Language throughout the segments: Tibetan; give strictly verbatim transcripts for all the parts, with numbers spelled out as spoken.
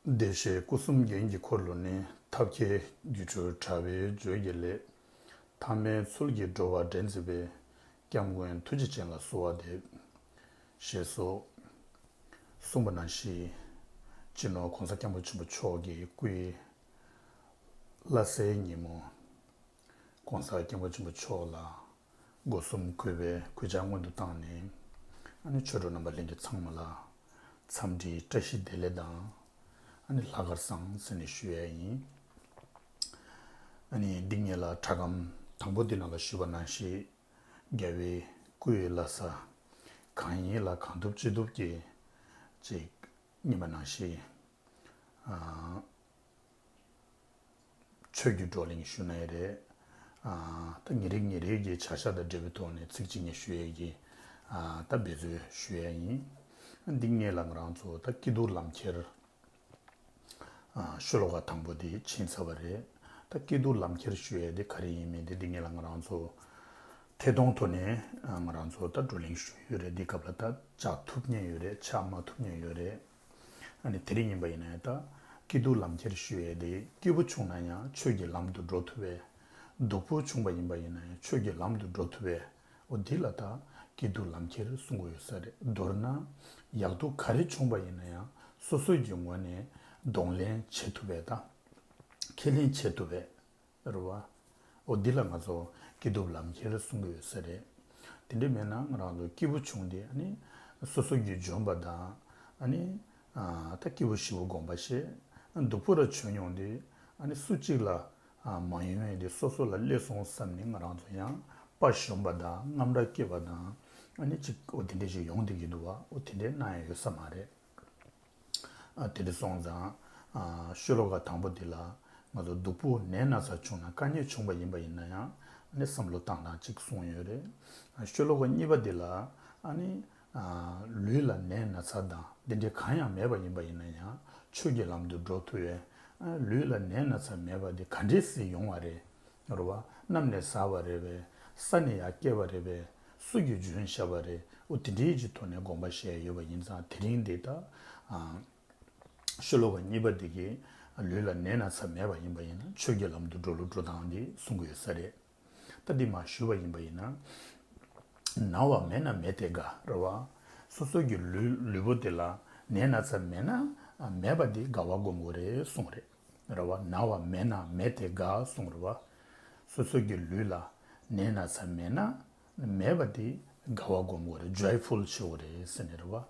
བདེ་གཤེགས་སྐུ་གསུམ་རྒྱན་གྱི་འཁོར་ལོ་ནི། ཐབས་མཁས་སྒྱུ་འཕྲུལ་དྲ་བའི་བརྗོད་ཀྱི་ལས། ཐ་མལ་ཚུལ་གྱིས་འགྲོ་བ་འདྲེན་མཛད་པའི། སྐྱབས་མགོན་ཐུགས་རྗེ་ཅན་ལ་གསོལ་བ་འདེབས། ཞེས་སོགས་གསུངས་པ་ནང་བཞིན། སྤྱི་ནོར་༸གོང་ས་༸སྐྱབས་མགོན་ཆེན་པོ་མཆོག་གི་སྐུའི་བླ་གཟའི་ཉིན་མོ། ༸གོང་ས་༸སྐྱབས་མགོན་ཆེན་པོ་མཆོག་ལ་སྒོ་གསུམ་གུས་པས་གུས་ཕྱག་སྔོན་དུ་བཏང་ནས། ཨ་ནི་ཆོས་གྲོགས་རྣམ་པ་ལྷན་རྒྱས་ཚང་མ་ལ་འཚམས་འདྲིའི་བཀྲ་ཤིས་བདེ་ལེགས་དང་། ཨ་ནི་ལྷག་དཀར་བཟང་ཟེར་ནས་ཞུ་ཡས་ཡིན། ཨ་ནི་འདི་ངེད་ལ་དྲ་སྒམ་དང་པོ་འདི་ནང་ལ་ཞུས་པ་ནང་བཞིན། རྒྱལ་བའི་སྐུའི་བླ་གཟའ་གང་ཡིན་ལ་གང་ཐུབ་ཅི་ཐུབ་ཀྱིས་ཅིག་ཉིན་པ་ནང་བཞིན། ཨ། ཆོས་ཀྱི་བགྲོ་གླེང་ཞུ་ན་ཡང་རེད། ཨ། ད་ཉིན་རེ་ཉིན་རེ་གི་བྱ་གཞག་དང་འབྲེལ་བའི་ཐོག་ནས་ཚིག་གཅིག་གཉིས་ཞུ་ཡས་ཀྱི། ཨ། ད་འབད་རྩོལ་ཞུ་ཡས་ཡིན། འདི་ངེད་ལ་ང་རང་ཚོ་ད་སྐྱིད་སྡུག་ལམ་ཁྱེར། ཨ། ཤོ་ལོ་ཀ་དང་པོ་དེ་ཕྱིན་ཚར་བ་རེད། ད་སྐྱིད་སྡུག་ལམ་ཁྱེར་ཞུ་ཡས་དེ་ག་རེ་ཡིན་མིན་དེ་འདི་ངེད་ལ་ང་རང་ཚོ་ཐད་གཏོང་ཐོག་ནས། ཨ། ང་རང་ཚོ་ད་བགྲོ་གླེང་ཞུ་ཡས་ཡོད་རེད། འདི་སྐབས་ལ་ད་བཅར་ཐུབ་མཁན་ཡོད་རེད། ཆ་མ་ཐུབ་མཁན་ཡོད་རེད། ཨ་ནི་དེ་རིང་ཡིན་པ་ཡིན་ན་ཡང་ད་སྐྱིད་སྡུག་ལམ་ཁྱེར་ཞུ་ཡས་དེ། སྐྱིད་པོ་བྱུང་ན་ཡང་ཆོས་ཀྱི་ལམ་དུ་འགྲོ་ཐུབ་པས། སྡུག་པོ་བྱུང་བ་ཡིན་པ་ཡིན་ན་ཡང་ཆོས་ཀྱི་ལམ་དུ་འགྲོ་ཐུབ་པས། འོ་འདི་ལ་ད་སྐྱིད་སྡུག་ལམ་ཁྱེར་གསུང་གི་ཡོད་ས་རེད། མདོར་ན་ཡག་སྡུག་ག་རེ་བྱུང་བ་ཡིན་ན་ཡང་སོ་སོ་གི་ངོས་ནས་གདོང་ལེན་བྱེད་ཐུབ་པས་དང་། ཁས་ལེན་བྱེད་ཐུབ་པས། རེད་བ། འོ་འདི་ལ་ང་ཚོ་སྐྱིད་སྡུག་ལམ་ཁྱེར་གསུང་གི་ཡོད་ས་རེད། དེ་འདྲ་མེད་ན་ང་རང་ཚོ་སྐྱིད་པོ་བྱུང་སྟེ། ཨ་ནི་སོ་སོ་གིས་འཇོན་པ་དང་། ཨ་ནི། ཨ། ད་སྐྱིད་པོ་ཞེ་པོ་དགོངས་པ་བཞེས། སྡུག་པོ་ར་བྱུང་ཡོང་སྟེ། ཨ་ནི་སུ་གཅིག་ལ། ཨ། མ་ཡོང་ཡས་དེ་སོ་སོ་ལ་སླེབས་སོང་བསམ་ནས་ང་རང་ཚོ་ཡང་དཔའ་ཞུམ་པ་དང་། རྔམ་སྐྲག་སྐྱེས་པ་དང་། ཨ་ནི་ཅིག་འོ་དེ་འདྲ་ཞིག་ཡོང་བསྡད་ཀྱི་འདུག་བ། འོ་དེ་འདྲ་གནང་ཡས་ཡོད་ས་མ་རེད། ཨ། དེ་འདྲ་སོང་ཙང་། ཨ། ཤོ་ལོ་ཀ་དང་པོ་འདི་ལ་ང་ཚོ་སྡུག་པོ་ནད་ན་ཚ་བྱུང་ན། དཀའ་ངལ་བྱུང་བ་ཡིན་པ་ཡིན་ན་ཡང་། ཨ་ནི་བསམ་བློ་བཏང་སྟངས་གཅིག་གསུངས་ཡོད་རེད། ཨ། ཤོ་ལོ་ཀ་གཉིས་པ་འདི་ལ། ཨ་ནི། ཨ། ལུས་ལ་ནད་ན་ཚ་དང་འདི་འདྲ་གང་ཡང་མེད་པ་ཡིན་པ་ཡིན་ན་ཡང་ཆོས་ཀྱི་ལམ་དུ་འགྲོ་ཐུབ་པས། ཨ། ལུས་ལ་ནད་ན་ཚ་མེད་པ་འདི་ག་འདྲས་སེ་ཡོང་བ་རེད། རེད་བ། གནམ་ནས་ཟག་པ་རེད་པས། ས་ནས་ཡར་སྐྱེས་པ་རེད་པས། སུ་གིས་འཇོན་བཞག་པ་རེད། འོ་དེ་འདྲའི་གི་ཐོག་ནས་དགོངས་པ་བཞེས་ཡོད་པ་ཡིན་ཙང་། དེ་རིང་འདི་ད། ཨ། ཤོ་ལོ་ཀ་གཉིས་པ་འདི་གིས་ལུས་ལ་ནད་ན་ཚ་མེད་པ་ཡིན་པ་ཡིན་ན་ཆོས་ཀྱི་ལམ་དུ་འགྲོ་ལུགས་འགྲོ་སྟངས་འདི་གསུང་གི་ཡོད་ས་རེད། ད་འདི་མར་ཞུས་པ་ཡིན་པ་ཡིན་ན། ན་བ་མེད་ན་མེད་དེ་དགའ། རེད་བ། སོ་སོ་གི་ལུས་ལུས་པོ་དེ་ལ་ནད་ན་ཚ་མེད་ན། ཨ། མེད་པ་འདི་དགའ་བ་སྒོམ་དགོས་རེད་གསུངས་རེད། རེད་བ། ན་བ་མེད་ན་མེད་དེ་དགའ་གསུངས་རེད་བ། སོ་སོ་གི་ལུས་ལ་ནད་ན་ཚ་མེད་ན། མེད་པ་དེ་དགའ་བ་སྒོམ་དགོས་རེད། ཇོའི་ཕུལ་བྱེད་དགོས་རེད་ཟེར་ནས་རེད་བ།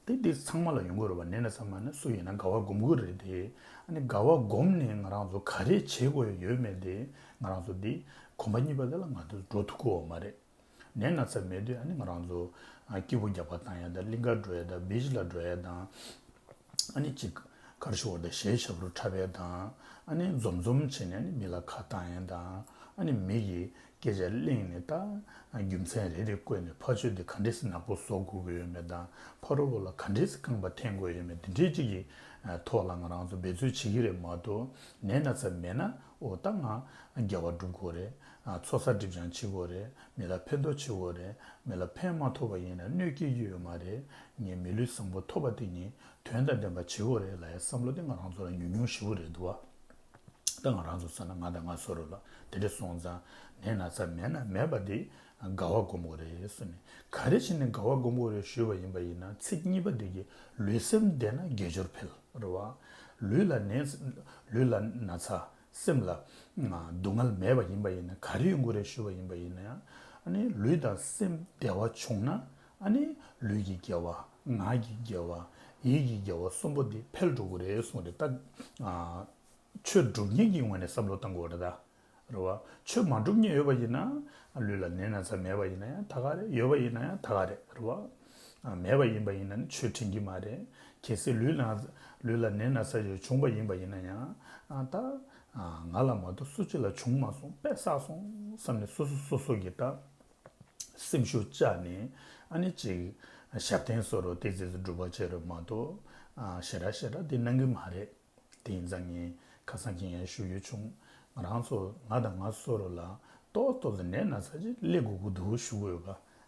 དེ་དེ་ཚང་མ་ལ་ཡོང་གི་རེད་བ། ནད་ན་ཚ་མ་ན་སུ་ཡིན་ན་དགའ་བ་སྒོམ་གྱི་རེད་དེ། ཨ་ནི་དགའ་བ་སྒོམ་ནས་ང་རང་ཚོ་ག་རེ་བྱེད་དགོས་ཡོད་མེད་དེ། ང་རང་ཚོ་དེ་གོམ་པ་གཉིས་པ་དེ་ལ་ང་ཚོ་འགྲོ་ཐུབ་ཀྱི་ཡོད་མ་རེད། ནད་ན་ཚ་མེད་དུས་ཨ་ནི་ང་རང་ཚོ། ཨ། སྐྱིད་པོ་རྒྱག་པ་བཏང་ཡ་དང་། གླིང་ག་འགྲོ་ཡ་དང་། བིཆ་ལ་འགྲོ་ཡ་དང་། ཨ་ནི་ཅིག་ག་རེ་ཞུ་དགོས་རེད། གཞས་ཞབས་བྲོ་འཁྲབ་ཡ་དང་། ཨ་ནི་འཛོམས་འཛོམས་བྱས་ནས་ཨ་ནི་མི་ལ་ཁ་བཏང་ཡ་དང་། ཨ་ནི་མི་གི་སྐད་ཆ་གླེང་ནས། ད་རྒྱུ་མཚན་རེ་རེ་བཀོད་ནས་ཕར་ཕྱོགས་དེ་ག་འདྲས་སེ་ནག་པོ་བཟོ་དགོས་ཀྱི་ཡོད་མེད་དང་། ཕ་རོལ་པོ་ལ་ག་འདྲས་སེ་རྐང་པ་འཐེན་དགོས་ཡོད་མེད། དེ་འདྲའི་ཅིག་གི་ཐོག་ལ་ང་རང་ཚོ་འབད་རྩོལ་བྱེད་ཀྱི་རེད་མ་གཏོགས། ནད་ན་ཚ་མེད་ན། འོ་ད་ང་དགེ་བ་སྒྲུབ་དགོས་རེད། ཨ། ཚོགས་བསགས་སྒྲིབ་སྦྱང་བྱེད་དགོས་རེད། མི་ལ་ཕན་ཐོགས་བྱེད་དགོས་རེད། མི་ལ་ཕན་མ་ཐོགས་པ་ཡིན་ན་གནོད་སྐྱེལ་གྱི་ཡོད་མ་རེད། ངས་མི་ལུས་བཟང་པོ་ཐོབ་པ་དེ་ཉིད་དོན་དང་ལྡན་པ་བྱེད་དགོས་རེད་ལབ་ཡ་བསམ་བློ་དེ་ང་རང་ཚོ་ལ་ཉུང་ཉུང་ཞེ་པོ་རེད་འདུག་བ། ད་ང་རང་ཚོ་ཟེར་ན་ང་དང་ང་བཟོ་འདྲ་ལ། དེ་འདྲ་སོང་ཙང་ནད་ན་ཚ་མེད་ན་མེད་པ་དེ་དགའ་བ་སྒོམ་དགོས་རེད་ཟེར་ནས། ག་རེ་བྱས་ནས་དགའ་བ་སྒོམ་དགོས་རེད་ཞུས་པ་ཡིན་པ་ཡིན་ན། ཚིག་གཉིས་པ་དེ་གིས་ལུས་སེམས་བདེ་ན་དགེ་སྦྱོར་འཕེལ། རེད་བ། ལུས་ལ་ནད། ལུས་ལ་ན་ཚ། སེམས་ལ་སྡུག་བསྔལ་མེད་པ་ཡིན་པ་ཡིན་ན་ག་རེ་ཡོང་གི་རེད་ཞུས་པ་ཡིན་པ་ཡིན་ན། ཨ་ནི་ལུས་དང་སེམས་བདེ་བ་བྱུང་ན། ཨ་ནི་ལུས་ཀྱི་དགེ་བ། ངག་གི་དགེ་བ། ཡིད་ཀྱི་དགེ་བ་གསུམ་པོ་འདི་འཕེལ་འགྲོ་གི་རེད་གསུངས་རེད། ད་ཆོས་སྒྲུབ་མཁན་གྱི་ངོས་ནས་བསམ་བློ་བཏང་དགོས་རེད་ད། རེད་བ། ཆོས་མ་སྒྲུབ་མཁན་ཡོད་པ་ཡིན་ན། ལུས་ལ་ནད་ན་ཚ་མེད་པ་ཡིན་ན་ཡང་ད་ག་རེད། ཡོད་པ་ཡིན་ན་ཡང་ད་ག་རེད། རེད་བ། ཨ། མེད་པ་ཡིན་པ་ཡིན་ན་ནི་ཆོས་དྲན་གྱི་མ་རེད། གལ་སྲིད་ལུས་ལ། ལུས་ལ་ནད་ན་ཚ་ཞིག་བྱུང་བ་ཡིན་པ་ཡིན་ན་ཡང་། ཨ། ད། ཨ། ང་ལ་མ་གཏོགས་སུ་གཅིག་ལ་བྱུང་མ་སོང་། དཔེ་བསགས་སོང་བསམ་ནས་སོ་སོ་སོ་སོ་གིས་ད་སེམས་ཤུགས་བཅག་ནས། ཨ་ནི་ཅིག་ཞབས་བརྟན་བཟོ་འདྲ་ཏོག་ཙམ་སྒྲུབ་པ་བྱེད་རོགས་མ་གཏོགས། ཨ། ཞེ་དྲག་ཞེ་དྲག་དེ་གནང་གི་མ་རེད། དེ་ཡིན་ཙང་ངས་ཁ་སང་ཁྱེད་ཡང་ཞུ་རྒྱུ་བྱུང་། ང་རང་ཚོ་ང་དང་ང་བཟོ་འདྲ་ལ་ཏོག་ཏོག་ཙམ་ནད་ན་ཚ་ཅིག་སླེབས་དགོས་ཀྱི་འདུག་ཞུ་གི་ཡོད་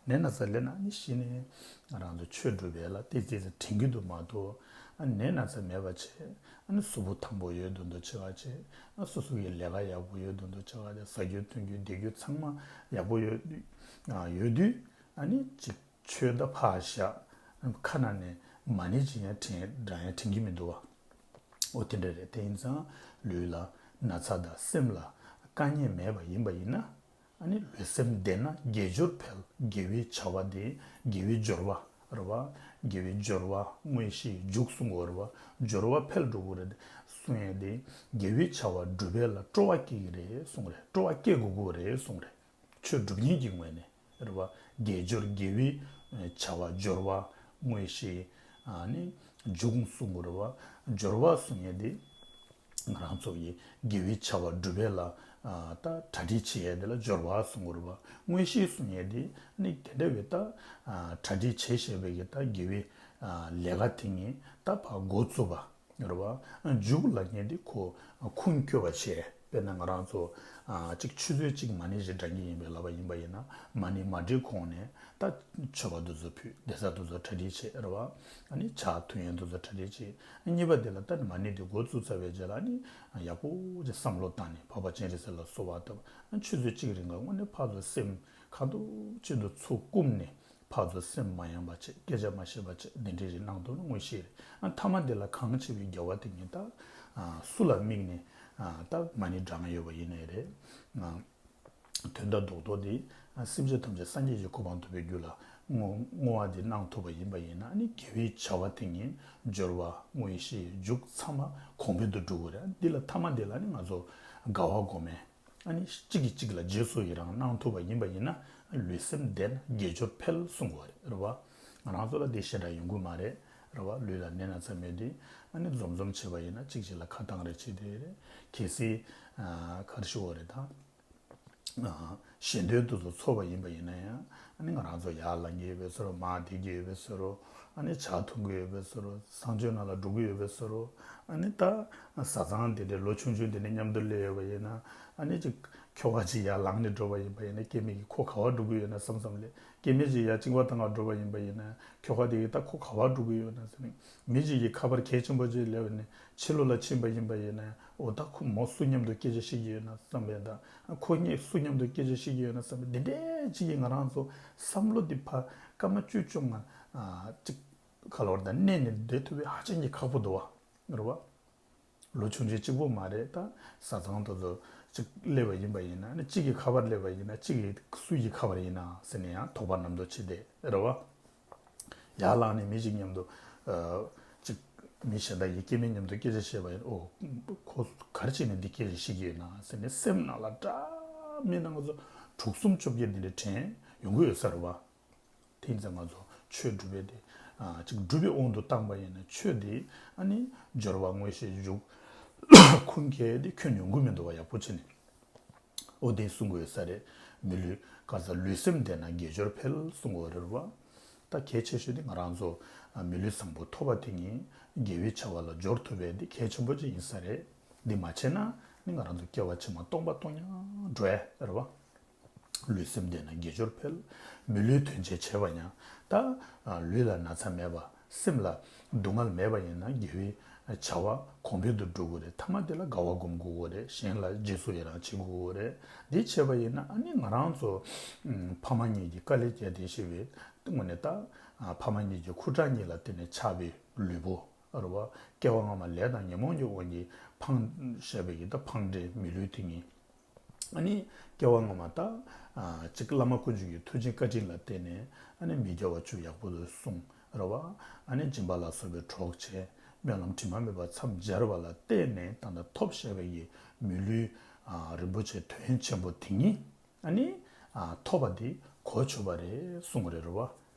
པ། ནད་ན་ཚ་སླེབས་ན་ཨ་ནི་གཞི་ནས་ང་རང་ཚོ་ཆོས་སྒྲུབ་པ་ལ་ཏོག་ཙམ་དྲན་གྱི་འདུག་མ་གཏོགས། ཨ་ནི་ནད་ན་ཚ་མེད་པ་བྱས། ཨ་ནི་གཟུགས་པོ་ཐང་པོ་ཡོད་མདོག་མདོག་བྱེད་པ་བྱས། ཨ་སོ་སོ་གི་ལས་ཀ་ཡག་པོ་ཡོད་མདོག་མདོག་བྱེད་པ་བྱས། ཟ་རྒྱུ་འཐུང་རྒྱུ་བསྡད་རྒྱུ་ཚང་མ་ཡག་པོ་ཡོད། ཨ་ཡོད་དུས་ཨ་ནི་ཅིག་ཆོས་ད་ཕར་བཞག། ཁ་ནང་ནས་མ་ཎི་ཅིག་ཡང་དྲན་བགྲང་ཡང་དྲན་གྱི་མི་འདུག་བ། འོ་དེ་འདྲ་རེད། དེ་ཡིན་ཙང་ལུས་ལ་ན་ཚ་དང་སེམས་ལ་དཀའ་ངལ་མེད་པ་ཡིན་པ་ཡིན་ན། ཨ་ནི་ལུས་སེམས་བདེ་ན་དགེ་སྦྱོར་འཕེལ། དགེ་བའི་བྱ་བ་དེ་དགེ་བའི་སྦྱོར་བ་རེད་བ། དགེ་བའི་སྦྱོར་བ་དངོས་གཞི་འཇུག་གསུང་གི་ཡོད་རེད་བ། སྦྱོར་བ་འཕེལ་འགྲོ་གི་རེད་གསུང་ཡས་དེ། དགེ་བའི་བྱ་བ་སྒྲུབ་པ་ལ་སྤྲོ་བ་སྐྱེ་གི་རེད་གསུང་རེད། སྤྲོ་བ་སྐྱེ་དགོས་ཀྱི་རེད་གསུང་རེད། ཆོས་སྒྲུབ་མཁན་གྱི་ངོས་ནས་རེད་བ། དགེ་སྦྱོར་དགེ་བའི་བྱ་བ་སྦྱོར་བ་དངོས་གཞི་ཨ་ནི་འཇུག་གསུང་གི་རེད་བ། སྦྱོར་བ་གསུང་ཡས་དེ། ང་རང་ཚོ་ཡི་དགེ་བའི་བྱ་བ་སྒྲུབ་པ་ལ་ཨ་ད་གྲ་སྒྲིག་བྱེད་ཡས་དེ་ལ་སྦྱོར་བ་གསུང་གི་རེད་བ། དངོས་གཞི་གསུང་ཡས་དེ་ནི་དེ་འདྲ་བའི་ད་ཨ་གྲ་སྒྲིག་བྱེད་བཞིན་པའི་གི་ད་དགེ་བའི་ཨ་ལས་ཀ་དེ་ངས་ད་ཕར་འགོ་བཙུགས་པ་རེད་བ། འཇུག་ལབ་མཁན་དེ་ཁོ་ཁུངས་སྐྱོལ་བ་བྱས། དཔེར་ན་ང་རང་ཚོ་ཨ་གཅིག་ཆུ་ཚོད་གཅིག་མ་ཎི་ཞིག་བགྲང་གི་ཡིན་པའི་ལབ་པ་ཡིན་པ་ཡིན་ན། མ་ཎི་མ་བགྲེས་གོང་ནས་ད་མཆོད་པ་དེ་ཚོ་ཕུལ། བསྡད་ས་དེ་ཚོ་གྲ་སྒྲིག་བྱས་རེད་བ། ཨ་ནི་ཇ་འཐུང་ཡས་དེ་ཚོ་གྲ་སྒྲིག་བྱས། གཉིས་པ་དེ་ལ་ད་ནི་མ་ཎི་དེ་འགོ་བཙུགས་ཚར་བའི་རྗེས་ལ་ཨ་ནི་ཡག་པོ་ཅིག་བསམ་བློ་བཏང་ནས་འཕགས་པ་སྤྱན་རས་གཟིགས་ལ་གསོལ་བ་བཏབ། ཨ་ཆུ་ཚོད་གཅིག་རིང་ལ་དངོས་གནས་ཕར་ཚུར་སེམས་ཁ་འདུག་ཅི་འདུག་ཚུར་བསྐུམ་ནས། ཕར་ཚུར་སེམས་མ་ཡེངས་པ་བྱས། སྐད་ཆ་མ་བཤད་པ་བྱས། འདི་འདྲའི་རིགས་གནང་ཐུབ་ན་དངོས་གཞི་རེད། ཨ་མཐའ་མ་འདི་ལ་གང་བྱེད་པའི་རྒྱལ་བ་དེ་ཉིད་ད་ཨ་སུ་ལ་དམིགས་ནས་ཨ་ད་མ་ཎི་བགྲང་ཡོད་པ་ཡིན་ནའི་རེད། ཨ་དོན་དག་རྡོག་རྡོག་འདི་ཨ་སེམས་ཅན་ཐམས་ཅད་སངས་རྒྱས་ཀྱི་གོ་འཕང་ཐོབ་པའི་རྒྱུ་ལ་བསྔོ་བསྔོ་བ་འདི་གནང་ཐུབ་པ་ཡིན་པ་ཡིན་ན། ཨ་ནི་དགེ་བའི་བྱ་བ་དེ་ཉིད་སྦྱོར་བ་དངོས་གཞི་འཇུག་ཚང་མ་གོང་འཕེལ་དུ་འགྲོ་གི་རེད། འདི་ལ་མཐའ་མ་འདི་ལ་ནི་ང་ཚོ་དགའ་བ་སྒོམ་མེད། ཨ་ནི་གཅིག་གིས་གཅིག་ལ་རྗེས་སུ་ཡི་རང་གནང་ཐུབ་པ་ཡིན་པ་ཡིན་ན། ལུས་སེམས་བདེ་ན་དགེ་སྦྱོར་འཕེལ་གསུང་གི་རེད་བ། ང་རང་ཚོ་ལ་དེ་ཞེ་དྲག་ཡོང་གི་མ་རེད་རེད་བ། ལུས་ལ་ནད་ན་ཚ་མེད་དུས་ཨ་ནི་འཛོམས་འཛོམས་བྱས་པ་ཡིན་ན། གཅིག་གཅིག་ལ་ཁ་བཏང་རེས་བྱེད་དེ་རེད། གལ་སྲིད་ཨ་ག་རེ་ཞུ་དགོས་རེད་ད། ཨ་ཞལ་འདོན་དེ་ཚོ་ཚོགས་པ་ཡིན་པ་ཡིན་ན་ཡང་། ཨ་ནི་ང་རང་ཚོ་ཡར་ལངས་ཀྱི་ཡོད་པའི་བཟོ་འདྲ། མར་བསྡད་ཀྱི་ཡོད་པའི་བཟོ་འདྲ། ཨ་ནི་ཇ་འཐུང་གི་ཡོད་པའི་བཟོ་འདྲ། གསང་སྤྱོད་ནང་ལ་འགྲོ་གི་ཡོད་པའི་བཟོ་འདྲ། ཨ་ནི་ད་བཟའ་ཚང་དེ་འདྲའི་ལོ་ཆུང་ཆུང་དེ་འདྲ་མཉམ་དུ་སླེབས་ཡོད་པ་ཡིན་ན། ཨ་ནི་ཅིག་ཁྱོ་ག་ཅིག་ཡར་ལངས་ནས་འགྲོ་བ་ཡིན་པ་ཡིན་ན། སྐྱེ་དམན་གྱིས་ཁོ་ག་པར་འགྲོ་གི་ཡོད་ན་བསམ་བསམ་ལས། སྐྱེ་དམན་ཅིག་ཡར་བཅིངས་པ་བཏང་ག་འགྲོ་བ་ཡིན་པ་ཡིན་ན། ཁྱོ་ག་དེ་གིས་ད་ཁོ་ག་པར་འགྲོ་གི་ཡོད་ན་ཟེར་ནས། མི་ཅིག་གིས་ཁ་པར་གལ་ཆེན་པོ་ཅིག་སླེབས་ནས་ཕྱི་ལོགས་ལ་ཕྱིན་པ་ཡིན་པ་ཡིན་ན། འོ་ད་ཁོ་མོ་སུ་མཉམ་དུ་སྐད་ཆ་བཤད་ཀྱི་ཡོད་ན་བསམ་པའི། ད་ཁོ་གཉིས་སུ་མཉམ་དུ་སྐད་ཆ་བཤད་ཀྱི་ཡོད་ན་བསམ་པའི། འདི་འདྲའི་ཅིག་གིས་ང་རང་ཚོ་བསམ་བློ་འདི་ཕར་སྐར་མ་བཅུ་བཅོ་ལྔ་ཨ་ཅིག་ག་ལ་བར་དུ་གནས་ནས་བསྡད་ཐུབ་པའི་ཧ་ཅང་གི་ཁག་པོ་འདུག་བ། རེད་བ། ལོ་ཆུང་ཆུང་གཅིག་པོ་མ་རེད། ད་བཟའ་ཚང་དེ་ཚོ་གཅིག་སླེབས་པ་ཡིན་པ་ཡིན་ན་ནི། གཅིག་གི་ཁ་པར་སླེབས་པ་ཡིན་ན། གཅིག་གི་སུ་ཡི་ཁ་པར་ཡིན་ན་ཟེར་ནས་ཡང་དོགས་པ་ནམ་རྒྱུན་བྱེད་བསྡད། རེད་བ། ཡར་ལངས་ནས་མི་གཅིག་མཉམ་དུ་ཨ་གཅིག་མི་གཞན་དག་གིས་སྐྱེ་དམན་མཉམ་དུ་སྐད་ཆ་བཤད་པ་ཡིན། ཨོ་ཁོ་ག་རེ་བྱས་ནས་འདི་སྐད་ཆ་བཤད་ཀྱི་ཡོད་ན་ཟེར་ནས་སེམས་ནང་ལ་འདྲ་མིན་ན་ང་ཚོ་དྲུག་གསུམ་བཅོ་བརྒྱད་འདི་འདྲ་དྲན་ཡོང་གི་ཡོད་ས་རེད་བ། དེ་ཡིན་ཙང་ང་ཚོ་ཆོས་སྒྲུབ་པའི་དེ་ཨ་ཅིག་སྒྲུབ་པའི་དབང་དུ་བཏང་པ་ཡིན་ན། ཆོས་དེ་ཨ་ནི་སྦྱོར་བ་དངོས་གཞི་འཇུག་ཁུངས་སྐྱེལ་དེ་ཁྱོན་ཡོང་གི་མི་འདུག་བ། ཡག་པོ་བྱས་ནས། འོ་དེ་གསུང་གི་ཡོད་ས་རེད། མི་ལུས་ག་ས་ལུས་སེམས་བདེ་ན་དགེ་སྦྱོར་འཕེལ་གསུང་གི་ཡོད་རེད་བ། ད་གལ་ཆེ་ཤོས་དེ་ང་རང་ཚོ་ཨ་མི་ལུས་བཟང་པོ་ཐོབ་པ་དེ་ཉིད་དགེ་བའི་བྱ་བ་ལ་སྦྱོར་ཐུབ་པའི་དེ་གལ་ཆེན་པོ་ཅིག་ཡིན་ས་རེད། འདི་མ་བྱས་ན་ནི་ང་རང་ཚོ་སྐྱེ་བ་ཕྱི་མ་སྟོང་པ་སྟོང་ཉག་འགྲོ་ཡ་རེད་བ། ལུས་སེམས་བདེ་ན་དགེ་སྦྱོར་འཕེལ། མི་ལུས་དོན་ཆེན་བྱེད་པ་ཡང་། ད་ལུས་ལ་ན་ཚ་མེད་པ། སེམས་ལ་སྡུག་བསྔལ་མེད་པ་ཡིན་ན། དགེ་བའི་བྱ་བ་གོང་འཕེལ་དུ་འགྲོ་དགོས་རེད། མཐའ་མ་དེ་ལ་དགའ་བ་སྒོམ་དགོས་རེད། གཞན་ལ་རྗེས་སུ་ཡི་རང་བྱེད་དགོས་རེད། འདི་བྱས་པ་ཡིན་ན་ཨ་ནི་ང་རང་ཚོ་ཕ་མ་གཉིས་ཀྱི་དཀའ་ལས་བརྒྱབ་བསྡད་བཞིན་པའི་ངོས་ནས། ད་ཕ་མ་གཉིས་ཀྱི་ཁུ་ཁྲག་གཉིས་ལ་བརྟེན་ནས་ཆགས་པའི་ལུས་པོ་རེད་བ། སྐྱེ་བ་སྔ་མ་ལས་དང་ཉོན་མོངས་ཀྱི་དབང་གིས་འཕངས་བཞག་པའི་གི་ད་འཕངས་འདྲའི་མི་ལུས་དེ་ཉིད། ཨ་ནི་སྐྱེ་བ་སྔ་མ་ད་ཨ་གཅིག་བླ་མ་དཀོན་མཆོག་གི་མཐུ་ཆེན་བཀའ་དྲིན་ལ་བརྟེན་ནས། ཨ་ནི་མི་དགེ་བ་བཅུ་ཡག་པོ་ལ་སྲུང་རེད་བ། ཨ་ནི་སྦྱིན་པ་ལ་སོགས་པའི་གྲོགས་བྱས། སྨོན་ལམ་དྲི་མ་མེད་པ་མཚམས་སྦྱར་བ་ལ་བརྟེན་ནས་ད་ལྟ་ཐོབ་བཞག་པའི་གི་མི་ལུས་ཨ་རིན་པོ་ཆེ་དོན་ཆེན་པོ་དེ་ཉིད། ཨ་ནི་ཨ་ཐོབ་པ་དེ་གོ་ཆོད་པ་རེད་གསུང་གི་རེད་རེད་བ།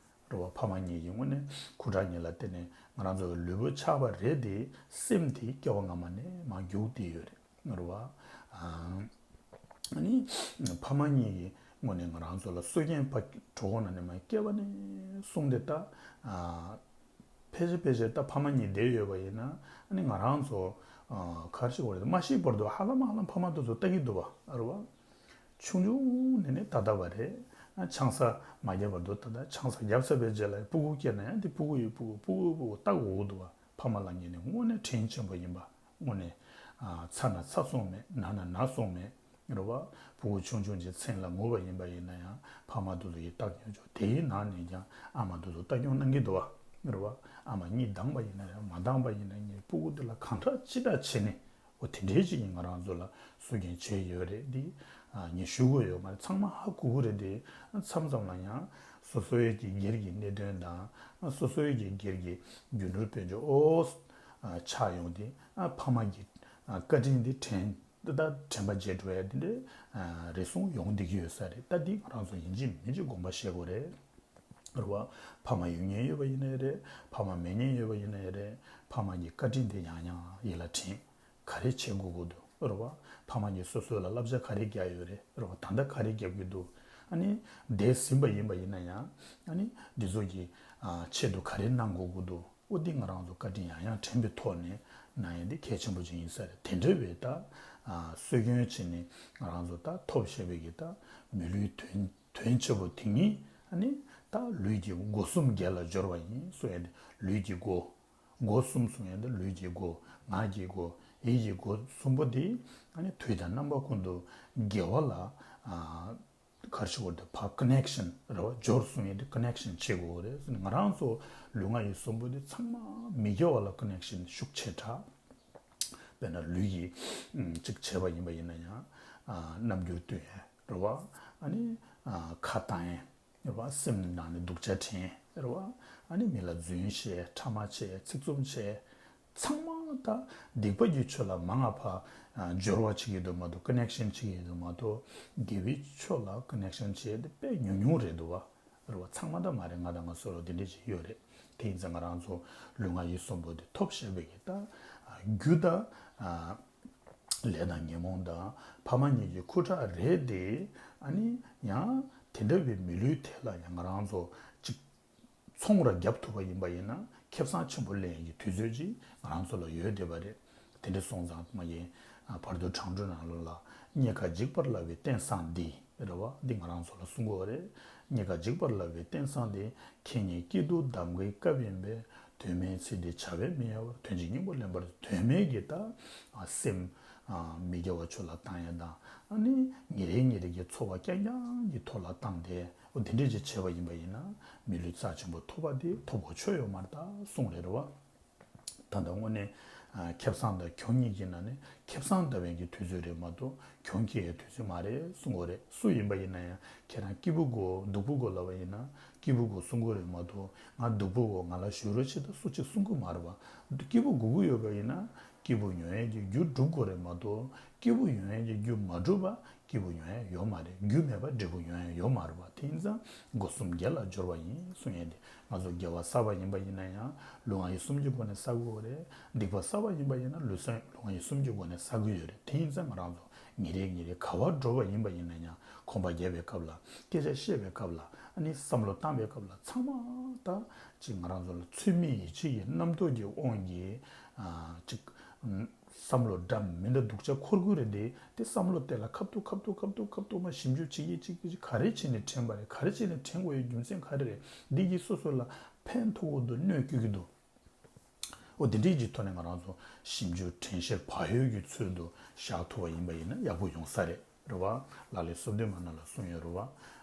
རེད་བ། ཕ་མ་གཉིས་ཀྱི་དངོས་གནས་ཁུ་ཁྲག་གཉིས་ལ་བརྟེན་ནས་ང་རང་ཚོ་གི་ལུས་པོ་ཆགས་པ་རེད་དེ། སེམས་དེ་སྐྱེ་བ་སྔ་མ་ནས་མར་རྒྱུག་བསྡད་ཡོད་རེད། རེད་བ། ཨ་ནི་ཕ་མ་གཉིས་ཀྱི་དངོས་གནས་ང་རང་ཚོ་ལ་སྲོལ་རྒྱུན་ཕ་གྲོད་ཁོག་ནང་ནས་མར་སྐྱེ་བ་ནས་བཟུང་སྟེ། ད་ཨ་ཕལ་ཆེར་ཕལ་ཆེར་ད་ཕ་མ་གཉིས་བསྡད་ཡོད་པ་ཡིན་ན། ཨ་ནི་ང་རང་ཚོ་ཨ་ག་རེ་ཞུ་དགོས་རེད། མ་ཤི་བར་དུ་ཧ་ལམ་ཧ་ལམ་ཕ་མ་དེ་ཚོ་ལྟ་གི་འདུག་བ། རེད་བ། ཆུང་ཆུང་ནས་ནས་ད་ལྟ་བར་རེད། ཆང་ས་མ་བརྒྱབ་བར་དུ་ད་ལྟ་ཆང་ས་བརྒྱབ་ཚར་བའི་རྗེས་ལ་སྤུ་གུ་སྐྱེས་ན་ཡང་དེ་སྤུ་གུ་ཡི་སྤུ་གུ་སྤུ་གུ་སྤུ་གུ་ལྟ་དགོས་ཀྱི་འདུག་བ། ཕ་མ་ལབ་མཁན་ནི་དངོས་གནས་དྲིན་ཆེན་པོ་ཡིན་པ། དངོས་གནས་ཚ་ན་ཚ་སོང་མེད། ན་ན་ན་སོང་མེད། རེད་བ། སྤུ་གུ་ཆུང་ཆུང་ཅིག་མཚན་ལ་ངུ་བ་ཡིན་པ་ཡིན་ན་ཡང་ཕ་མ་དེ་ཚོ་ཡིས་ལྟ་སྐྱོང་ཆོག་དེའི་ནང་ནས་ཀྱང་ཨ་མ་དེ་ཚོ་ལྟ་སྐྱོང་གནང་གི་འདུག་བ། རེད་བ། ཨ་མ་གཉིད་འདང་པ་ཡིན་ན་ཡང་མ་འདང་པ་ཡིན་ན་ངའི་སྤུ་གུ་འདི་ལ་གང་དྲག་ཅི་དྲག་བྱས་ནས། འོ་དེ་འདྲའི་ཅིག་ང་རང་ཚོ་ལ་སྲོལ་རྒྱུན་བྱས་ཡོད་རེད་འདི། ངས་ཞུ་དགོས་ཡོད་མ་རེད། ཚང་མ་ཧ་གོ་གི་རེད་དེ། མཚམས་མཚམས་ལ་ཡང་སོ་སོའི་གི་སྒེར་གྱི་གནད་དོན་དང་སོ་སོའི་གི་སྒེར་གྱི་རྒྱུ་ནོར་དཔལ་འབྱོར་ཨོ་ཆགས་ཡོང་དེ། ཕ་མ་གི་བཀའ་དྲིན་འདི་དྲན་ད་དྲན་པ་བརྗེད་འགྲོ་ཡ་དེ་འདྲའི་རེ་ཟུང་ཡོང་བསྡད་ཀྱི་ཡོད་ས་རེད། ད་འདི་ང་རང་ཚོ་ཡིན་གཅིག་མིན་གཅིག་དགོངས་པ་བཞེས་དགོས་རེད། རེད་བ། ཕ་མ་ཡོད་མཁན་ཡོད་པ་ཡིན་ནའི་རེད། ཕ་མ་མེད་མཁན་ཡོད་པ་ཡིན་ནའི་རེད། ཕ་མ་གི་བཀའ་དྲིན་དེ་ཡང་ཡང་ཡིད་ལ་དྲན། ག་རེ་བྱེད་དགོས་ཀྱི་འདུག་རེད་བ། ཕ་མ་གིས་སོ་སོ་ལ་བསླབ་བྱ་ག་རེ་བརྒྱབ་ཡོད་རེད། རེད་བ། ད་ལྟ་ག་རེ་བརྒྱབ་ཀྱི་འདུག་ཨ་ནི་འདས་ཟིན་པ་ཡིན་པ་ཡིན་ན་ཡང་ཨ་ནི་འདི་ཚོ་གི་ཆེད་དུ་ག་རེ་གནང་དགོས་ཀྱི་འདུག་འོ་འདི་ང་རང་ཚོ་བཀའ་དྲིན་ཡང་ཡང་དྲན་པའི་ཐོག་ནས་གནང་ཡ་འདི་གལ་ཆེན་པོ་ཅིག་ཡིན་ས་རེད། དེ་འདྲ་བའི་ད་སྲོལ་རྒྱུན་བྱས་ནས་ང་རང་ཚོ་ད་ཐོབ་བཞག་པའི་གི་ད་མི་ལུས་དོན་དོན་ཆེ་བོ་དེ་ཉིད་ཨ་ནི་ད་ལུས་ཀྱི་སྒོ་གསུམ་དགེ་ལ་སྦྱོར་བ་ཡིན་གསུང་ཡ་དེ། ལུས་ཀྱི་སྒོ། སྒོ་གསུམ་གསུང་ཡ་དེ། ལུས་ཀྱི་སྒོ། ངག་གི་སྒོ། ཡིད་ཀྱི་སྒོ་གསུམ་པོ་དེ་ཨ་ནི་དུས་དང་རྣམ་པ་ཀུན་ཏུ་དགེ་བ་ལ་ཨ་གར་ཞིག་བར་དུ་ཕབ་ཀོ་ནེག་ཤན་རེད་བ། སྦྱོར་གསུང་ཡ་དེ་ཀོ་ནེག་ཤན་བྱེད་དགོས་རེད། ང་རང་ཚོ་ལུས་ངག་ཡིད་གསུམ་པོ་དེ་ཚང་མ་མི་དགེ་བ་ལ་ཀོ་ནེག་ཤན་ཤུགས་ཆེ་དྲགས། དཔེར་ན་ལུས་ཀྱི་ཨམ་ཅིག་བྱས་པ་ཡིན་པ་ཡིན་ན་ཡང་ཨ་རྣམ་འགྱུར་སྟོན་ཡས་རེད་བ། ཨ་ནི་ཨ་ཁ་བཏང་ཡས་རེད་བ། སེམས་ནང་ནས་སྡུག་ཅག་དྲན་ཡས་རེད་བ། ཨ་ནི་མི་ལ་རྫུན་བཤད་ཕྲ་མ་བྱས་ཚིག་རྩུབ་བྱས་ཚང་མ་ད་སྡིག་པ་གི་ཕྱོགས་ལ་མ་ང་ཕ་ཨ་སྦྱོར་བ་བྱེད་ཀྱི་འདུག་མ་གཏོགས་ཀོ་ནེག་ཤན་བྱེད་ཀྱི་འདུག་མ་གཏོགས་དགེ་བའི་ཕྱོགས་ལ་ཀོ་ནེག་ཤན་བྱེད་ཡས་དེ་དཔེ་ཉུང་ཉུང་རེད་འདུག་བ། རེད་བ། ཚང་མ་ད་མ་རེད། ང་དང་ང་སོ་རོ་དེ་འདྲ་ཞིག་ཡོད་རེད། དེ་ཡིན་ཙང་ང་རང་ཚོ་ལུས་ངག་ཡིད་གསུམ་པོ་དེ་ཐོབ་བཞག་པའི་གི་ད་རྒྱུ་ད་ལས་དང་ཉོན་མོངས་དང་ཕ་མ་གཉིས་ཀྱི་ཁུ་ཁྲག་རེད་དེ། ཨ་ནི་ཡང་དེ་འདྲ་བའི་མི་ལུས་དེ་ལ་ཡང་ང་རང་ཚོ་གཅིག་ཚོང་ར་བརྒྱབ་ཐུབ་པ་ཡིན་པ་ཡིན་ན་ཁེ་བཟང་ཆེན་པོ་ལེན་ཡག་གི་དུས་ཚོད་ཅིག་ང་རང་ཚོ་ལ་ཡོད་བསྡད་པ་རེད། དེ་འདྲ་སོང་ཙང་མ་ཡིན། བར་དོ་གྲངས་འབོར་ནང་ལོགས་ལ་རྙེད་དཀའ་འཇིགས་པར་སླ་བའི་རྟེན་བཟང་འདི་རེད་བ། འདི་ང་རང་ཚོ་ལ་གསུང་གི་ཡོད་རེད། རྙེད་དཀའ་འཇིགས་པར་སླ་བའི་རྟེན་བཟང་འདི། ཁྱེད་ཉིད་སྐྱིད་སྡུག་གདམ་གའི་སྐབས་ཡིན་པས། དོན་མེད་ཚེ་འདི་བྱ་བས་མི་གཡོ་བར། དོན་གྱི་སྙིང་པོ་ལེན་པར། དོན་མེད་ཀྱི་ད་སེམས་མི་དགེ་བ་ཕྱོགས་ལ་བཏང་ཡ་དང་ཨ་ནི་ཉིན་རེ་ཉིན་རེ་གི་འཚོ་བ་རྐྱང་རྐྱང་གི་ཐོག་ལ་བཏང་སྟེ། འོ་དེ་འདྲས་ཅིག་བྱས་པ་ཡིན་པ་ཡིན་ན་མི་ལུས་རྩ་ཆེན་པོ་ཐོབ་པ་དེ་ཐོབ་གོ་ཆོད་ཡོད་མ་རེད་ད་གསུངས་རེད་རེད་བ། ད་ལྟ་དངོས་གནས་ཨ་ཁེ་བཟང་དང་གྱོང་གཉིས་ཀྱི་ནང་ནས་ཁེ་བཟང་ལྟ་བའི་གི་དུས་ཚོད་རེད་མ་གཏོགས་གྱོང་ཁེ་ཡའི་དུས་ཚོད་མ་རེད་གསུང་གོ་རེད། སུ་ཡིན་པ་ཡིན་ན་ཡང་ཁྱེད་རང་སྐྱིད་པོ་དགོས་སྡུག་པོ་དགོས་ལབ་པ་ཡིན་ན་སྐྱིད་པོ་དགོས་གསུང་གོ་རེད་མ་གཏོགས་ང་སྡུག་པོ་དགོས་ང་ལ་ཞུ་རོགས་བྱེད་ད་སུ་གཅིག་གསུང་གི་མ་རེད་བ། སྐྱིད་པོ་དགོས་ཀྱི་ཡོད་པ་ཡིན་ན་སྐྱིད་པོ་ཡོང་ཡས་ཀྱི་རྒྱུ་སྒྲུབ་དགོས་རེད་མ་གཏོགས་སྐྱིད་པོ་ཡོང་ཡས་ཀྱི་རྒྱུ་མ་སྒྲུབ་པ། སྐྱིད་པོ་ཡོང་ཡ་ཡོད་མ་རེད། རྒྱུ་མེད་པར་འབྲས་བུ་ཡོང་ཡ་ཡོད་མ་རེད་བ། དེ་ཡིན་ཙང་སྒོ་གསུམ་དགེ་ལ་སྦྱོར་བ་ཡིན་གསུང་ཡ་དེ་ང་ཚོ་དགེ་བ་བསགས་པ་ཡིན་པ་ཡིན་ན་ཡང་ལུས་ངག་ཡིད་གསུམ་གྱི་སྒོ་ནས་བསགས་དགོས་རེད། སྡིག་པ་བསགས་པ་ཡིན་པ་ཡིན་ན་ལུས་སེམས་ལུས་ངག་ཡིད་གསུམ་གྱི་སྒོ་ནས་བསགས་ཀྱི་ཡོད་རེད། དེ་ཡིན་ཙང་ང་རང་ཚོ་ཉིན་རེ་ཉིན་རེ་ག་བར་འགྲོ་བ་ཡིན་པ་ཡིན་ན་ཡང་ཁོམ་པ་རྒྱག་པའི་སྐབས་ལ་སྐད་ཆ་བཤད་པའི་སྐབས་ལ་ཨ་ནི་བསམ་བློ་བཏང་པའི་སྐབས་ལ་ཚང་མ་ད་ཅིག་ང་རང་ཚོ་ལ་ཚུལ་མིན་ཡིད་ཆེས་ཀྱི་རྣམ་རྟོག་གི་དབང་གིས་ཅིག་བསམ་བློ་འདྲ་མི་འདྲ་སྡུག་ཅག་འཁོར་གྱི་རེད་དེ། དེ་བསམ་བློ་དེ་ལ་ཁ་ཐུག་ཁ་ཐུག་ཁ་ཐུག་ཁ་ཐུག་མ་ཞིབ་འཇུག་བྱེད་ཀྱི་བྱེད་ཀྱི་ག་རེ་བྱས་ནས་དྲན་པ་རེད། ག་རེ་བྱས་ནས་དྲན་དགོས་ཡའི་རྒྱུ་མཚན་ག་རེ་རེད། འདི་གིས་སོ་སོ་ལ་ཕན་ཐོགས་ཀྱི་འདུག་གནོད་སྐྱེལ་གྱི་འདུག་འོ་དེ་འདྲའི་གྱི་ཐོག་ནས་ང་རང་ཚོ་ཞིབ་འཇུག་དྲན་ཤེས་བག་ཡོད་ཀྱི་ཚུལ་དུ་བཞག་ཐུབ་པ་ཡིན་པ་ཡིན་ན་ཡག་པོ་ཡོང་ས་རེད། རེད་བ། ལག་ལེན་སོ་བདུན་མ་ནང་ལ་གསུངས་ཡོད་རེད་བ།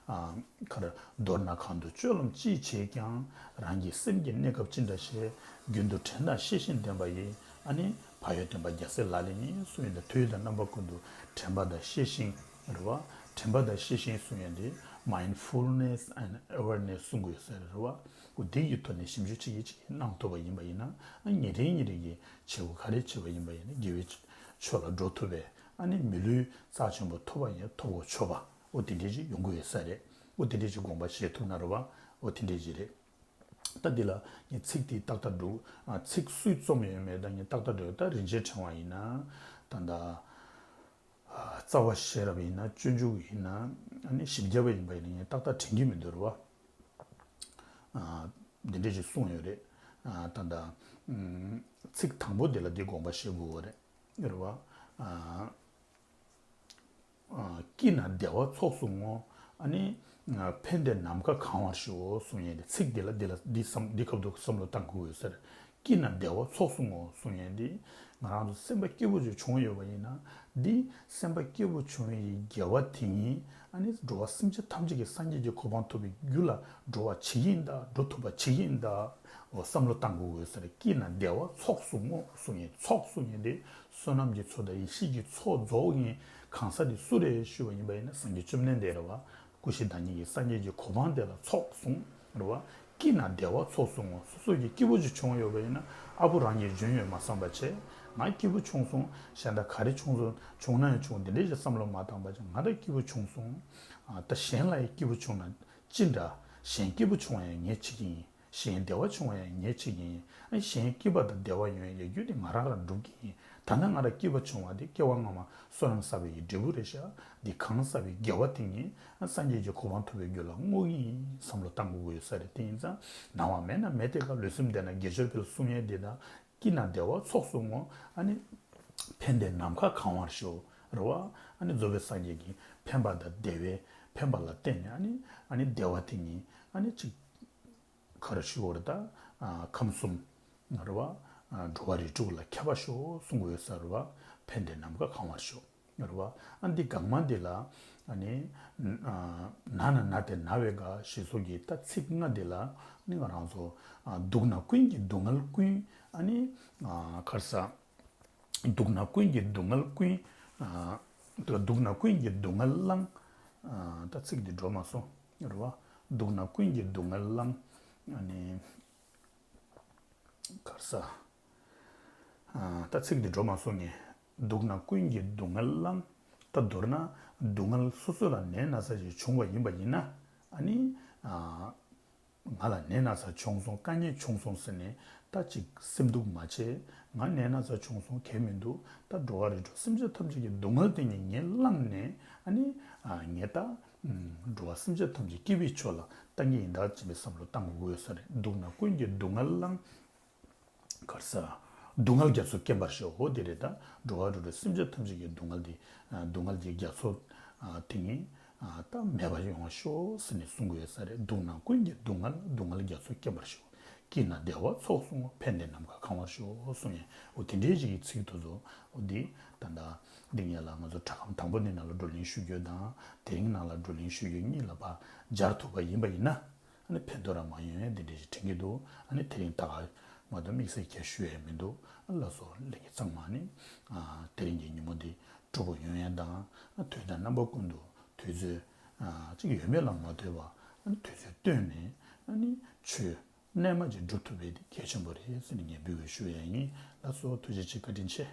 ཨ་ཁར་མདོར་ན་གང་དུ་སྤྱོད་ལམ་ཅི་བྱེད་ཀྱང་རང་གི་སེམས་ཀྱི་གནས་སྐབས་ཅི་འདྲ་ཞིག་རྒྱུན་དུ་དྲན་དང་ཤེས་བཞིན་ལྡན་པ་ཡིས་ཨ་ནི་བག་ཡོད་བསྟན་པ་རྒྱལ་སྲས་ལག་ལེན་ཡིན་གསུངས་ཡོད། འདི་དུས་དང་རྣམ་པ་ཀུན་ཏུ་དྲན་པ་དང་ཤེས་བཞིན་རེད་བ། དྲན་པ་དང་ཤེས་བཞིན་གསུངས་ཡོད་འདི་mindfulness and awareness་གསུང་དགོས་ས་རེད་བ། འོ་འདི་ཡི་ཐོག་ནས་ཞིབ་འཇུག་ཅིག་ཡིན་ཅིག་གནང་ཐུབ་པ་ཡིན་པ་ཡིན་ན་ཉིན་རེ་ཉིན་རེ་གི་བྱེད་སྒོ་ག་རེ་བྱེད་པ་ཡིན་པ་ཡིན་ན་དགེ་བའི་ཕྱོགས་ལ་འགྲོ་ཐུབ་པས། ཨ་ནི་མི་ལུས་རྩ་ཆེན་པོ་ཐོབ་པ་ཡིན་ཐོབ་གོ་ཆོད་པ་འོ་དེ་འདྲས་ཅིག་ཡོང་གི་ཡོད་ས་རེད། འོ་དེ་འདྲས་ཅིག་དགོངས་པ་བཞེས་ཐུབ་ན་རེད་བ། འོ་དེ་འདྲས་ཅིག་རེད། ད་འདི་ལ་ངས་ཚིག་དེའི་ཏག་ཏག་འགྲོ། ཨ་ཚིག་སུས་རྩོམ་ཡོད་མེད་ད་ངས་ཏག་ཏག་འགྲོ་ད་རིན་ཆེན་ཕྲེང་བ་ཡིན་ན། ད་ད་རྩ་བ་ཤེས་རབ་ཡིན་ན་སྤྱོད་འཇུག་ཡིན་ན་ཨ་ནི་ཞིབ་རྒྱས་པ་ཡིན་པ་ཡིན་ན་ངས་ཏག་ཏག་དྲན་གྱི་མི་འདུག་རེད་བ། ཨ་འདི་འདྲས་ཅིག་གསུངས་ཡོད་རེད། ཨ་ད་ད་ཚིག་དང་པོ་དེ་ལ་འདི་དགོངས་པ་བཞེས་དགོས་པ་རེད། རེད་བ། ཨ། ཨ་སྐྱིད་ན་བདེ་བ་ཚོགས་སུ་བསྔོ། ཨ་ནི་ ཕན་བདེ་ནམ་མཁའ་གང་བར་ཤོག་གསུང་ཡས་དེ། ཚིག་འདི་ལ་འདི་ལ་འདི་བསམ་འདི་སྐབས་དུ་བསམ་བློ་བཏང་དགོས་ཡོད་ཟེར། སྐྱིད་ན་བདེ་བ་ཚོགས་སུ་བསྔོ་གསུང་ཡས་འདི། ང་རང་ཚོ་སེམས་པ་སྐྱིད་པོ་ཅིག་བྱུང་ཡོད་པ་ཡིན་ན། འདི་སེམས་པ་སྐྱིད་པོ་བྱུང་བའི་དགེ་བ་དེ་ཉིད་ཨ་ནི་འགྲོ་བ་སེམས་ཅན་ཐམས་ཅད་ཀྱི་སངས་རྒྱས་ཀྱི་གོ་འཕང་ཐོབ་པའི་རྒྱུ་ལ་འགྲོ་བ་བྱེད་ཀྱི་ཡིན་ད། འགྲོ་ཐུབ་པ་བྱེད་ཀྱི་ཡིན་ད། འོ་བསམ་བློ་བཏང་དགོས་ཡོད་ཟེར། སྐྱིད་ན་བདེ་བ་ཚོགས་སུ་བསྔོ་གསུང་ཡས། ཚོགས་གསུང་ཡས་འདི་བསོད་ནམས་ཀྱི་ཚོགས་དང་ཡེ་ཤེས་ཀྱི་ཚོགས་རྫོགས་ཡིན། གང་ཟག་དེ་སུ་རེད་ཞུས་པ་ཡིན་པ་ཡིན་ན་སངས་རྒྱས་བཅོམ་ལྡན་འདས་རེད་བ། སྐུ་བཞི་བདག་ཉིད་ཀྱི་སངས་རྒྱས་ཀྱི་གོ་འཕང་དེ་ལ་ཚོགས་གསུངས་རེད་བ། སྐྱིད་ན་བདེ་བ་ཚོགས་སུ་བསྔོ། སོ་སོ་གི་སྐྱིད་པོ་ཅིག་བྱུང་ཡོད་པ་ཡིན་ན་ཨ་ཕོ་རང་གིས་འཇོན་ཡོད་མ་བསམ་པ་བྱས། ང་སྐྱིད་པོ་བྱུང་སོང་། གཞན་དག་ག་རེ་བྱུང་སོང་བྱུང་ན་ཡང་བྱུང་དེ་འདྲས་ཀྱི་བསམ་བློ་མ་བཏང་པ་བྱས། ང་ད་སྐྱིད་པོ་བྱུང་སོང་། ཨ་ད་གཞན་ལ་ཡང་སྐྱིད་པོ་བྱུང་ན་ཅི་འདྲ། གཞན་སྐྱིད་པོ་བྱུང་བ་ཡང་ངས་བྱེད་ཀྱི་ཡིན། གཞན་བདེ་བ་བྱུང་བ་ཡང་ངས་བྱེད་ཀྱི་ཡིན། ཨ་གཞན་སྐྱིད་པ་དང་བདེ་བ་ཡོང་ཡ་རྒྱུ་དེ་ང་རང་རང་སྒྲུབ་ཀྱི་ཡིན། ད་ནི་ང་རང་སྐྱིད་པ་བྱུང་བ་དེ་སྐྱེ་བ་སྔ་མ་བསོད་ནམས་བསགས་པའི་འབྲས་བུ་རེད་ཤག་འདི་གང་བསགས་པའི་དགེ་བ་དེ་ཉིད་ཨ་སངས་རྒྱས་ཀྱི་གོ་འཕང་ཐོབ་པའི་རྒྱུ་ལ་བསྔོ་གི་ཡིན་བསམ་བློ་བཏང་དགོས་ཀྱི་ཡོད་ས་རེད། དེ་ཡིན་ཙང་ན་བ་མེད་ན་མེད་དེ་ཀ་ལུས་སེམས་བདེ་ན་དགེ་སྦྱོར་འཕེལ་གསུང་ཡས་འདི་དང་། སྐྱིད་ན་བདེ་བ་ཚོགས་སུ་བསྔོ། ཨ་ནི་ཕན་བདེ་ནམ་མཁའ་གང་བར་ཤོག་རེད་བ། ཨ་ནི་རྫོགས་པའི་སངས་རྒྱས་ཀྱི་ཕན་པ་དང་བདེ་བའི་ཕན་པ་ལ་བརྟེན་ནས་ཨ་ནི་ཨ་ནི་བདེ་བ་དེ་ཉིད་ཨ་ནི་ཅིག་ག་རེ་ཞུ་དགོས་རེད་ད། ཨ་ཁམས་གསུམ་རེད་བ། ཨ་འགྲོ་བ་རིགས་དྲུག་ལ་ཁྱབ་པར་ཤོག་གསུང་གི་ཡོད་ས་རེད་བ། ཕན་བདེ་ནམ་མཁའ་གང་བར་ཤོག་རེད་བ། ཨ་འདི་གང་མ་འདི་ལ་ཨ་ནི་ཨ་ན་ན་ན་སྟེ་ན་བའི་ག་ཞེས་སོགས་ཀྱི་ད་ཚིག་ལྔ་འདི་ལ་ཨ་ནི་ང་རང་ཚོ་ཨ་སྡུག་ན་ཀུན་གྱི་སྡུག་བསྔལ་ཀུན། ཨ་ནི་ཨ་ག་རེ་ཟ། སྡུག་ན་ཀུན་གྱི་སྡུག་བསྔལ་ཀུན། ཨ་སྡུག་ན་ཀུན་གྱི་སྡུག་བསྔལ་བླང་། ཨ་ད་ཚིག་འདི་འགྲོ་མ་སོང་རེད་བ། སྡུག་ན་ཀུན་གྱི་སྡུག་བསྔལ་བླང་། ཨ་ནི་ག་རེ་ཟ། ཨ་ད་ཚིག་འདི་འགྲོ་མ་སོང་ངས། སྡུག་ན་ཀུན་གྱི་སྡུག་བསྔལ་བླང་། ད་མདོར་ན་སྡུག་བསྔལ་སོ་སོ་ལ་ནད་ན་ཚ་ཞིག་བྱུང་བ་ཡིན་པ་ཡིན་ན། ཨ་ནི་ཨ་ང་ལ་ནད་ན་ཚ་བྱུང་སོང་། དཀའ་ངལ་བྱུང་སོང་ཟེར་ནས་ད་ཅིག་སེམས་སྡུག་མ་བྱེད། ང་ནད་ན་ཚ་བྱུང་སོང་། གལ་མི་འདུག་ད་འགྲོ་བ་རིགས་དྲུག་སེམས་ཅན་ཐམས་ཅད་ཀྱི་སྡུག་བསྔལ་དེ་ཉིད་ངས་བླངས་ནས། ཨ་ནི་ཨ་ངས་ད་ཨ་འགྲོ་བ་སེམས་ཅན་ཐམས་ཅད་སྐྱིད་པའི་ཕྱོགས་ལ་བཏང་གི་ཡིན་ད་ཅེས་པའི་བསམ་བློ་བཏང་དགོས་ཡོད་ས་རེད། སྡུག་ན་ཀུན་གྱི་སྡུག་བསྔལ་བླང་། ག་རེ་ཟ། སྡུག་བསྔལ་རྒྱ་མཚོ་སྐེམ་པར་ཤོག་འོ་དེ་རེད་ད། འགྲོ་བ་རིགས་དྲུག་སེམས་ཅན་ཐམས་ཅད་ཀྱི་སྡུག་བསྔལ་དེ། ཨ་སྡུག་བསྔལ་གྱི་རྒྱ་མཚོ་ཨ་དེ་ཉིད་ཨ་ད་མེད་པར་ཡོང་བར་ཤོག་ཟེར་ནས་གསུང་གི་ཡོད་ས་རེད། སྡུག་ན་ཀུན་གྱི་སྡུག་བསྔལ། སྡུག་བསྔལ་རྒྱ་མཚོ་སྐེམ་པར་ཤོག་སྐྱིད་ན་བདེ་བ་ཚོགས་སུ་བསྔོ། ཕན་བདེ་ནམ་མཁའ་གང་བར་ཤོག་གསུང་ཡས། འོ་དེ་འདྲའི་ཞིག་གི་ཚིག་དེ་ཚོ་འོ་འདི་ད་ལྟ་འདི་ངེད་ལ་ང་ཚོ་དྲ་ཁམས་དང་པོ་འདི་ནང་ལ་བགྲོ་གླེང་ཞུ་རྒྱུ་དང་དེ་རིང་ནང་ལ་བགྲོ་གླེང་ཞུ་རྒྱུ་གཉིས་ལ་ཕར་སྦྱར་ཐུབ་པ་ཡིན་པ་ཡིན་ན། ཨ་ནི་ཕན་ཐོགས་རང་མ་ཡོང་ཡ་འདི་འདྲ་ཞིག་དྲན་གྱི་འདུག་ཨ་ནི་དེ་རིང་ད་ག་མ་གཏོགས་དམིགས་བསལ་ཁྱད་ཞུ་ཡ་མི་འདུག་ཨ་ལགས་སོ། ལྷན་རྒྱས་ཚང་མ་ནི་ཨ་དེ་རིང་གི་ཉིན་མོ་འདི་སྤྲོ་པོ་ཡོང་ཡ་དང་། ཨ་དུས་དང་རྣམ་པ་ཀུན་ཏུ་དུས་ཚོད་ཨ་གཅིག་ཡོད་མེད་ལ་མ་ལྟོས་པ། ཨ་ནི་དུས་ཚོད་བཏོན་ནས་ཨ་ནི་ཆོས་རྣལ་མ་ཅིག་སྒྲུབ་ཐུབ་པ་དེ་གལ་ཆེན་པོ་རེད་ཟེར་ནས་ངས་འབོད་སྐུལ་ཞུ་ཡ་ཡིན། ལགས་སོ། ཐུགས་རྗེ་ཆེ། བཀའ་དྲིན་ཆེ།